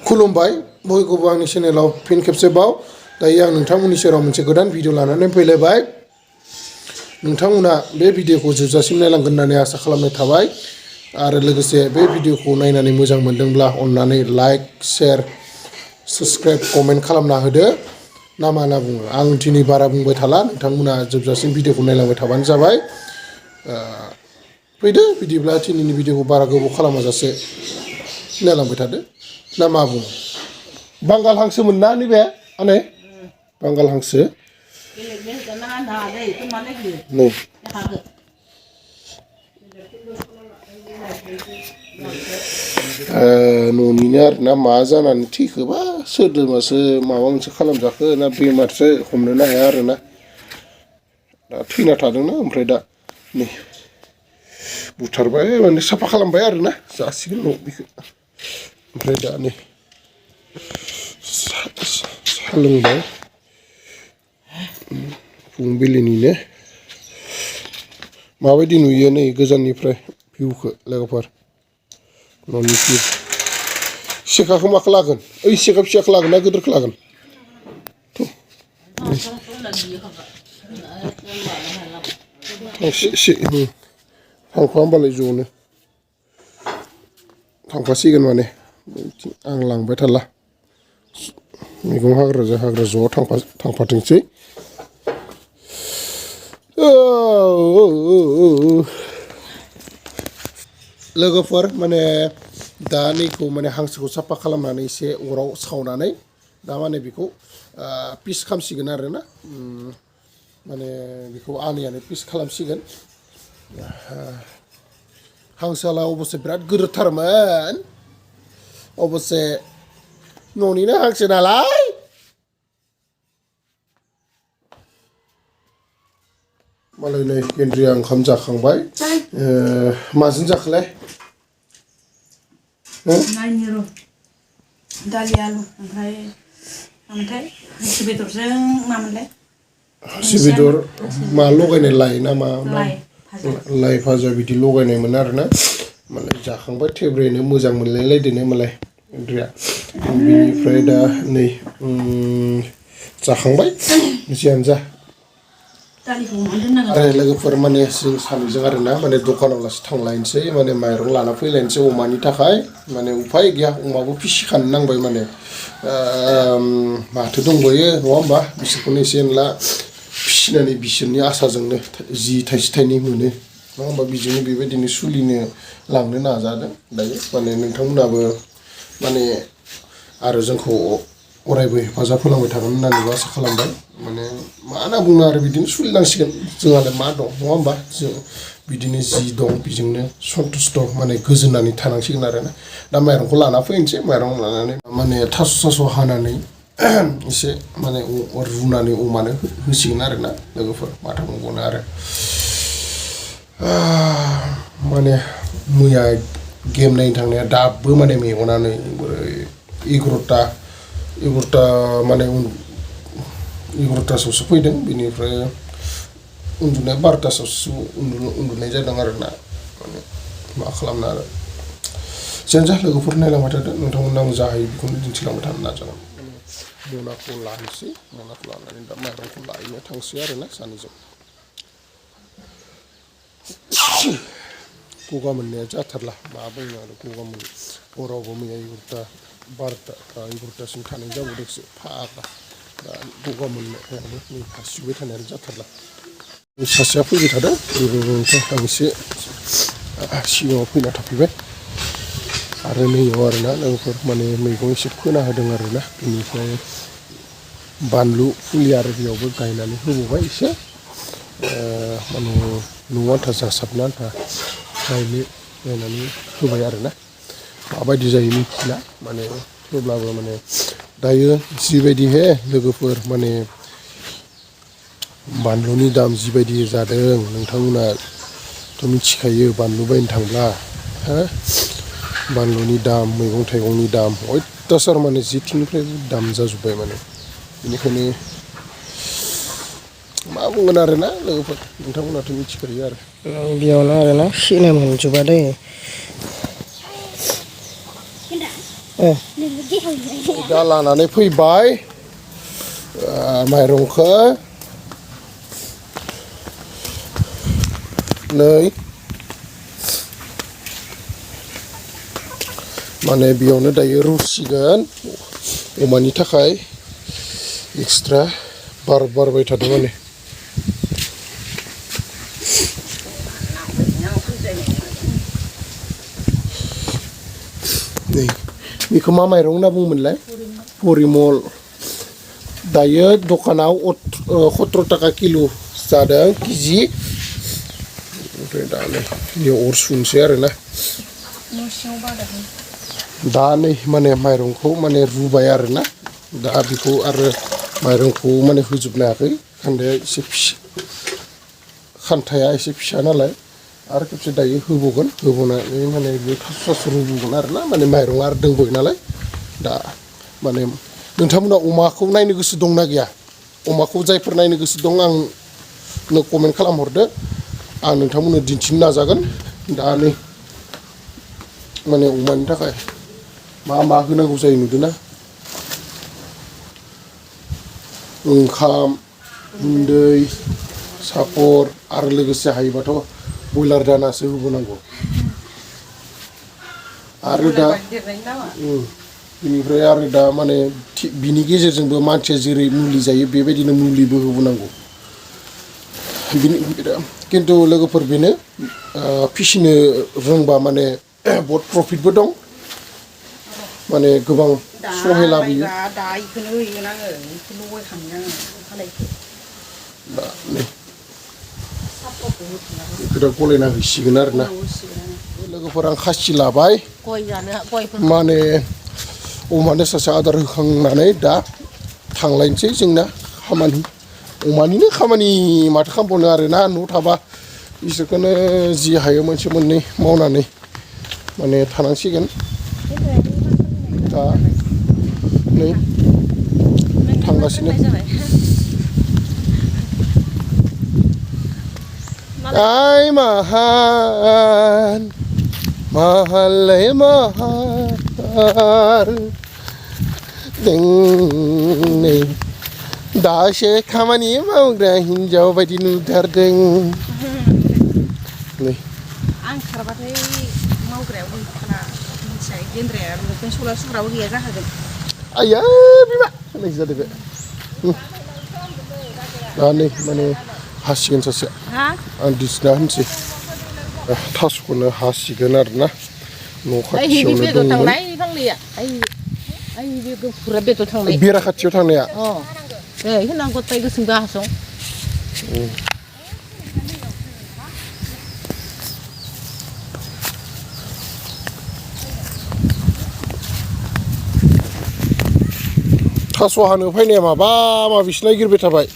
खुलुमबाय बयखौबो आंनि चेनेलाव फिन खेबसेबाव दायो आं नोंथांमोननि सेराव मोनसे गोदान भिडिअ लानानै फैलायबाय नोंथांमोना बे भिडिअखौ जोबजासिम नायलांगोन होननानै आसा खालामनाय थाबाय आरो लोगोसे बे भिडिअखौ नायनानै मोजां मोनदोंब्ला अन्नानै लाइक शेयार साबस्क्राइब कमेन्ट खालामना होदो ना मा होनना बुङो आं दिनै बारा बुंबाय थाला नोंथांमोना जोबजासिम भिडिअखौ नायलांबाय थाबानो जाबाय फैदो बिदिब्ला दिनैनि भिडिअखौ बारा गोबाव खालामाजासे नायलांबाय थादो ना मा बुङो बांगाल हांसोमोन ना नैबे आनै बांगाल हांसो नै न'निनो आरोना मा जानानै थैखोबा सोरदोबासो माबा मोनसे खालामजाखो ना बेमारसो हमनोनो हाया आरोना दा थैना थादोंना ओमफ्राय दा नै बुथारबाय माने साफा खालामबाय आरोना जासिगोन न' बेखौ ओमफ्राय दा नै साहा लोंबाय फुंबिलिनिनो माबायदि नुयो नै गोजाननिफ्राय भिउखौ लोगोफोर न'नि भिउ सेखाखौ माखौ लागोन ओइ सेखा फिसाखौ लागोन ना गिदिरखौ लागोन थांफा होमबालाय ज'नो थांफासिगोन माने आं लांबाय थाला मैगं हाग्राजों हाग्रा ज' थांफाथोंसै लोगोफोर माने दा नैखौ माने हांसोखौ साफा खालामनानै एसे अराव सावनानै दा माने बेखौ पिस खालामसिगोन आरोना माने बेखौ आनैयानो पिस खालामसिगोन हांसोआलाय अबस्से बिराद गिदिरथारमोन अबस्से न'निनो हांसो नालाय मालाय नै गेन्द्रिया ओंखाम जाखांबाय माजों जाखोलाय नायनि र' दालि आलु ओमफ्राय हांसो बेदरजों मामोनलाय हांसो बेदर मा लगायनाय लाइ ना मा लाइ भाजा बिदि लगायनायमोन आरोना मालाय जाखांबाय थेब्रेनो मोजां मोनलायलायदोनो मालाय गेन्द्रिया बिनिफ्राय दा नै जाखांबाय जियानो जा आरो लोगोफोर माने जों सानैजों आरोना माने दखानाव लासै थांलायनोसै माने माइरं लाना फैलायनोसै अमानि थाखाय माने उफाय गैया अमाबो फिसिखानो नांबाय माने माथो दंबायो नङा होमबा बिसोरखौनो एसे एनला फिसिनानै बिसोरनि आसाजोंनो जि थाइसे थाइनै मोनो नङा होमबा बिजोंनो बेबायदिनो सोलिनो लांनो नाजादों दायो माने नोंथांमोनाबो माने आरो जोंखौ अरायबो हेफाजाब होलांबाय थागोन होननानैबो आसा खालामबाय माने मा होनना बुङो आरो बिदिनो सोलिनांसिगोन जोंहालाय मा दं नङा होमबा जों बिदिनो जि दं बेजोंनो सन्तुस्ट' माने गोजोननानै थानांसिगोन आरोना दा माइरंखौ लाना फैनोसै माइरं लानानै माने थास' हानानै एसे माने रुनानै अमानो होसिगोन आरोना लोगोफोर माथा बुंबावनो आरो माने मैया गेम नायनो थांनाया दाबो माने मेगनानो बोरै 11टा माने 11टासोआवसो फैदों बिनिफ्राय उन्दुनाया 12टासोआवसो उन्दुनाय जादों आरोना माने मा खालामनो आरो जियानो जा लोगोफोर नायलांबाय थादों नोंथांमोननो आं जा हायो बेखौनो दिन्थिलांबाय थानो नाजागोन मनाखौ लानोसै मनाखौ लानानै दा माइरंखौ लायनो थांसै आरोना सानैजों गगा मोननाया जाथारला मा बुंनो आरो गगा मोन हरावबो मैया 11टासिम थानाय जाबावदोंसो फाग्ला दा गगा मोननायाबो नै हासुबाय थानायानो जाथारला सासेया फैबाय थादों ओमफ्राय आं एसे सिगाङाव फैना थाफैबाय आरो नैयाव आरोना लोगोफोर माने मैगं एसे फोना होदों आरोना बेनिफ्राय बानलु फुलि आरो बेयावबो गायनानै होबावबाय एसे माने न'आव आन्था जासाबनो आन्था गायनानै होबाय आरोना माबायदि जायो मिथिला माने थेवब्लाबो माने दायो जिबायदिहे लोगोफोर माने बानलुनि दाम जिबायदि जादों नोंथांमोनाथ' मिथिखायो बानलु बायनो थांब्ला हो बानलुनि दाम मैगं थाइगंनि दाम अयथासार माने जेथिंनिफ्रायबो दाम जाजोब्बाय माने बेनिखायनो मा बुंगोन आरोना लोगोफोर नोंथांमोनाथ' मिथिखायो आरो बेयावनो आरोना सिनाय मोनजोबा दै दा लानानै फैबाय माइरंखौ नै माने बेयावनो दायो रुसिगोन अमानि थाखाय एक्सट्रा बारबाय थादों माने नै बेखौ मा माइरं होनना बुङोमोनलाय परिमल दायो दखानाव 17 थाखा किल' जादों केजि ओमफ्राय दा नै बेयाव अर सुनोसै आरोना दा नै माने माइरंखौ माने रुबाय आरोना दा बेखौ आरो माइरंखौ माने होजोबनो हायाखै खान्थाया एसे फिसा नालाय आरो खेबसे दायो होबावगोन होबावनानै माने बे थास' रुबावगोन आरोना माने माइरंआ आरो दंबावो नालाय दा माने नोंथांमोना अमाखौ नायनो गोसो दंना गैया अमाखौ जायफोर नायनो गोसो दं आंनो कमेन्ट खालामहरदो आं नोंथांमोननो दिन्थिनो नाजागोन दा नै माने अमानि थाखाय मा होनांगौ जायो नुदोंना ओंखाम गुन्दै सापर आरो लोगोसे हायोबाथ' बयलार दानासो होबोनांगौ आरो दा बेनिफ्राय आरो दा माने बिनि गेजेरजोंबो मानसिया जेरै मुलि जायो बेबायदिनो मुलिबो होबोनांगौ खिन्थु लोगोफोर बेनो फिसिनो रोंबा माने बहुत प्रफिटबो दं माने गोबां सहाय लाबोयो दा नै बेखौ दा गलायना हैसिगोन आरोना लोगोफोर आं खासि लाबाय माने अमानो सासे आदार होखांनानै दा थांलायनोसै जोंना खामानि अमानिनो खामानि माथो खालामबावनो आरोना न'आव थाबा बिसोरखौनो जि हायो मोनसे मोननै मावनानै माने थानांसिगोन दा नै थांगासिनो आइ माहान माहालै माहार नै दासो खामानि मावग्रा हिन्जाव बायदि नुथारदों नै आं खारबाथाय मावग्रायाव गैखाला मिथिबाय गेन्द्राया लंपेन्ट सला सुग्राबो गैया जाखागोन आइया बिमा होननाय जादों बे दा नै माने हासिगोन सासे आं दिसिना होनसै थास'खौनो हासिगोन आरोना न' खाथियावनो दंमोन बेरा खाथियाव थांनाया होनांगौ थाय गोसोम हासं थास' हानो फैनाया माबा माबिसो नागिरबाय थाबाय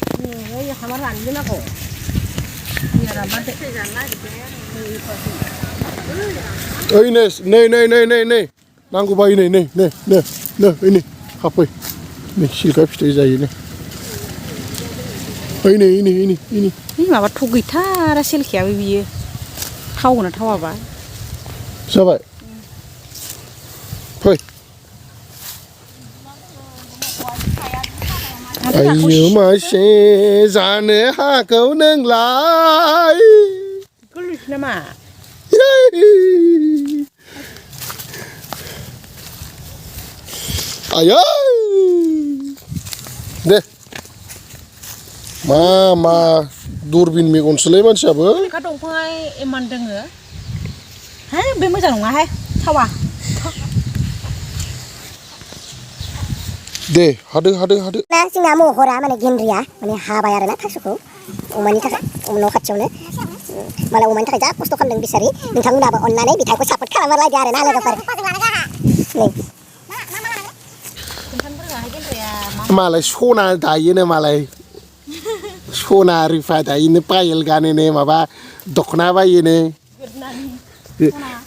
ओइ नै नांगौबा नै हाफै नै सिलखा फिथाइ जायो नै माबा थ' गैथारा सेलखायाबो बियो थावगोना थावाबा जाबाय फै आइयो मासे जानो हागौ नोंलाय गोरलैसो नामा आयै दे मा दुरबिन मेगनसोलाय मानसियाबो लेखा दंफाङा इमान दोङो है बे मोजां नङाहाय थावा दे हादो ना जोंना महरा माने गेन्द्रिया माने हाबाय आरोना थास'खौ अमानि थाखाय न' खाथियावनो मालाय अमानि थाखाय जा खस्थ' खालामदों बिसारि नोंथांमोनाबो अननानै बिथांखौ सापर्ट खालामलायदो आरोना लोगोफोर मालाय सना दायोनो मालाय सना रुफा दायोनो पायेल गानोनो माबा दख'ना बायोनो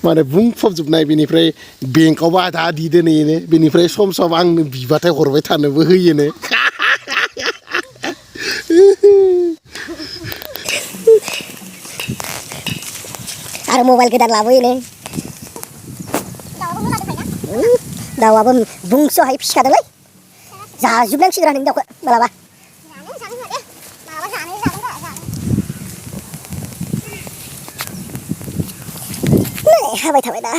माने बुंफबजोबनाय बेनिफ्राय बेंकआवबो आधा आधि दोनहैयोनो बेनिफ्राय सम सम आंनो बिबाथाय हरबाय थानोबो होयोनो आरो मबाइल गोदान लाबोयोनो दाउआबो बुंस'हायै फिसिखादोंलै जाजोबनांसिगोन नोंनि दाउखौ मालाबा हाबाय थाबाय दा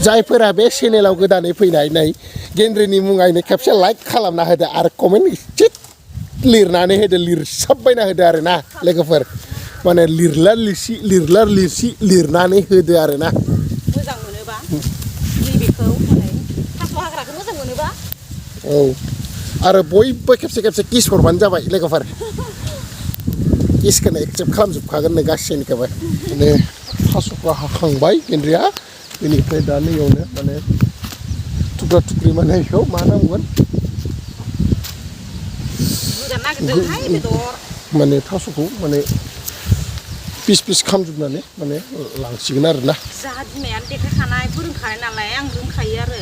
जायफोरा बे चेनेलाव गोदानै फैनाय गेन्द्रिनि मुङैनो खेबसे लाइक खालामना होदो आरो कमेन्ट एसे लिरनानै होदो लिरसाबबायना होदो आरो ना लोगोफोर माने लिरला लिरसि लिरनानै होदो आरो ना मोजां मोनोबा नैबेखौ माने थास' हाग्राखौ मोजां मोनोबा औ आरो बयबो खेबसे किस हरबानो जाबाय लोगोफोर किसखौनो एक्सेप्ट खालामजोबखागोन नो गासैनिखौबो माने थास'खौ हाखांबाय गेन्द्रिया बेनिफ्राय दा नैयावनो माने थुख्रा थुख्रि माने बेखौ मा नांगोन माने थास'खौ माने पिस खालामजोबनानै माने लांसिगोन आरो ना जाहा बिमायानो देखायखानाय फोरोंखानाय नालाय आं रोंखायो आरो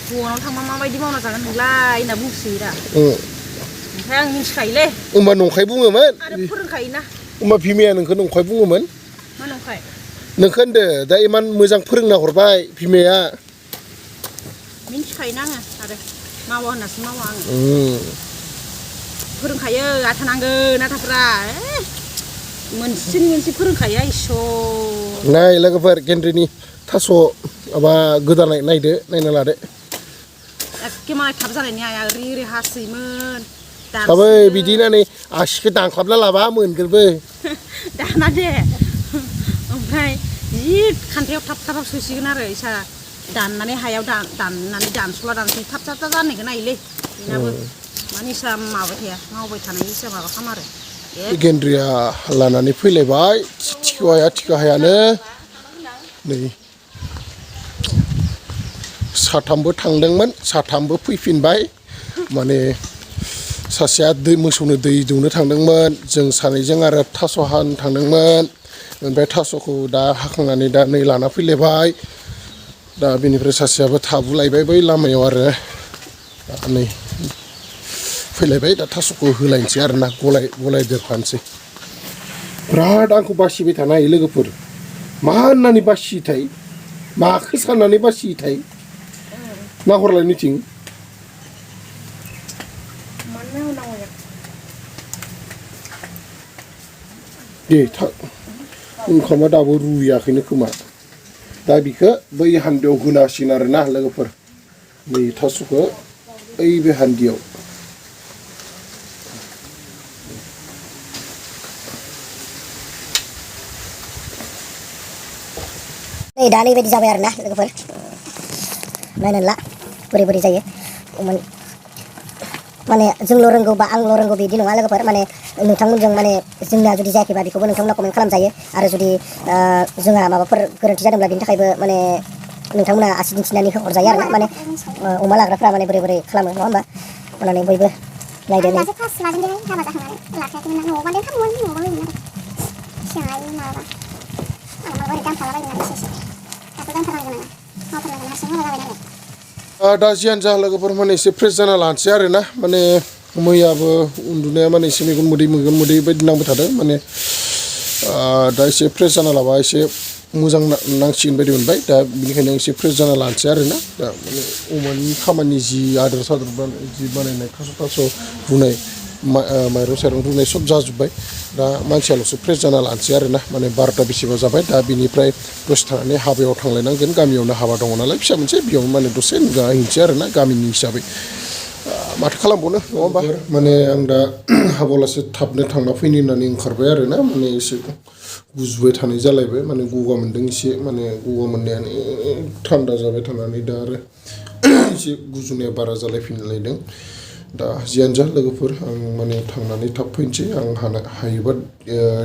बनाव थांबा माबायदि मावना जागोन नोंलाय होनना बुंसोयो दा ओमफ्राय आं मिथिखायोलै होमबा नंखाय बुङोमोन आरो फोरोंखायोना होमबा बिमाया नोंखौ नंखाय बुङोमोन मा नंखाय नोंखौ होनदो दा इमान मोजां फोरोंना हरबाय बिमाया मिथिखायोना आङो आरो मावा होननासो मावा आङो फोरोंखायो आथा नांगोन आथाफ्रा मोनसे फोरोंखायो इसर नाय लोगोफोर गेन्द्रिनि थास' माबा गोदानाय नायना लादो एखे मालाय थाब जानायनि आया ओरै हासोयोमोन थाबै बिदि होननानै आसिखौ दानख्लाबना लाबा मोनगोनबो दाना दे ओमफ्राय जि खान्थायाव थाब सोसिगोन आरो इसा दाननानै हायाव दाननानै दानस'ला थाब जानायखौ नायोलै बेनाबो माने इसा माबाय थाया मावबाय थानाय इसा माबा खालाम आरो गेन्द्रिया लानानै फैलायबाय थिखाहायानो नै साथामबो थांदोंमोन साथामबो फैफिनबाय माने सासेया मोसौनो दै दौनो थांदोंमोन जों सानैजों आरो थास' हानो थांदोंमोन ओमफ्राय थास'खौ दा हाखांनानै दा नै लाना फैलायबाय दा बेनिफ्राय सासेयाबो थाबोलायबाय बै लामायाव आरो नै फैलायबाय दा थास'खौ होलायनोसै आरो ना गलायदेरफानोसै बिराद आंखौ बासिबाय थानो हायो लोगोफोर मा होननानै बासियोथाय माखौ साननानै बासियोथाय नाहरलाय मिथिं दे ओंखामा दाबो रुयाखैनो खोमा दा बिखौ बै हान्दियाव होनांसिगोन आरो ना लोगोफोर नै थास'खौ ओइ बे हान्दियाव नै दा नैबायदि जाबाय आरो ना लोगोफोर नायनानैला बोरै जायो माने जोंल' रोंगौ बा आंल' रोंगौ बिदि नङा लोगोफोर माने नोंथांमोनजों माने जोंना जुदि जायाखैबा बेखौबो नोंथांमोना कमेन्ट खालामजायो आरो जुदि जोंहा माबाफोर गोरोन्थि जादोंब्ला बिनि थाखायबो माने नोंथांमोना आसि दिन्थिनानै हरजायो आरो ना माने अमा लाग्राफ्रा माने बोरै खालामो नङा होमबा अननानै बयबो नायदो नै दा जियानो जा लोगोफोर माने एसे फ्रेस जाना लानोसै आरो ना माने मैयाबो उन्दुनाया माने एसे मेगन मोदै बायदि नांबाय थादों माने दा एसे फ्रेस जाना लाबा एसे मोजां नांसिगोन बायदि मोनबाय दा बेनिखायनो एसे फ्रेस जाना लानोसै आरो ना दा माने अमानि खामानि जि आदार सादार जि बानायनाय थास' रुनाय माइरं साइरं रुनाय सब जाजोब्बाय दा मानसियाल'सो फ्रेस जाना लानोसै आरो ना माने 12ता बेसेबा जाबाय दा बिनिफ्राय दसे थानानै हाबायाव थांलायनांगोन गामियावनो हाबा दङ नालाय फिसा मोनसे बेयाव माने दसे नुजाहैनोसै आरो ना गामिनि हिसाबै माथो खालामबावनो नङा होमबा माने आं दा हाबावलासे थाबनो थांना फैनो होननानै ओंखारबाय आरो ना माने एसे गुजुबाय थानाय जालायबाय माने गगा मोनदों एसे माने गगा मोननायानो थान्दा जाबाय थानानै दा आरो एसे गुजुनाया बारा जालायफिनलायदों दा जियानो जा लोगोफोर आं माने थांनानै थाब फैनोसै आं हायोबा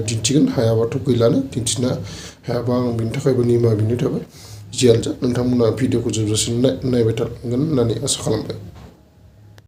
दिन्थिगोन हायाबाथ' गैलानो दिन्थिनो हायाबा आं बिनि थाखायबो निमाहा बिनो थाबाय जियानो जा नोंथांमोना भिडिअखौ जोबजासिम नायबाय थागोन होननानै आसा खालामबाय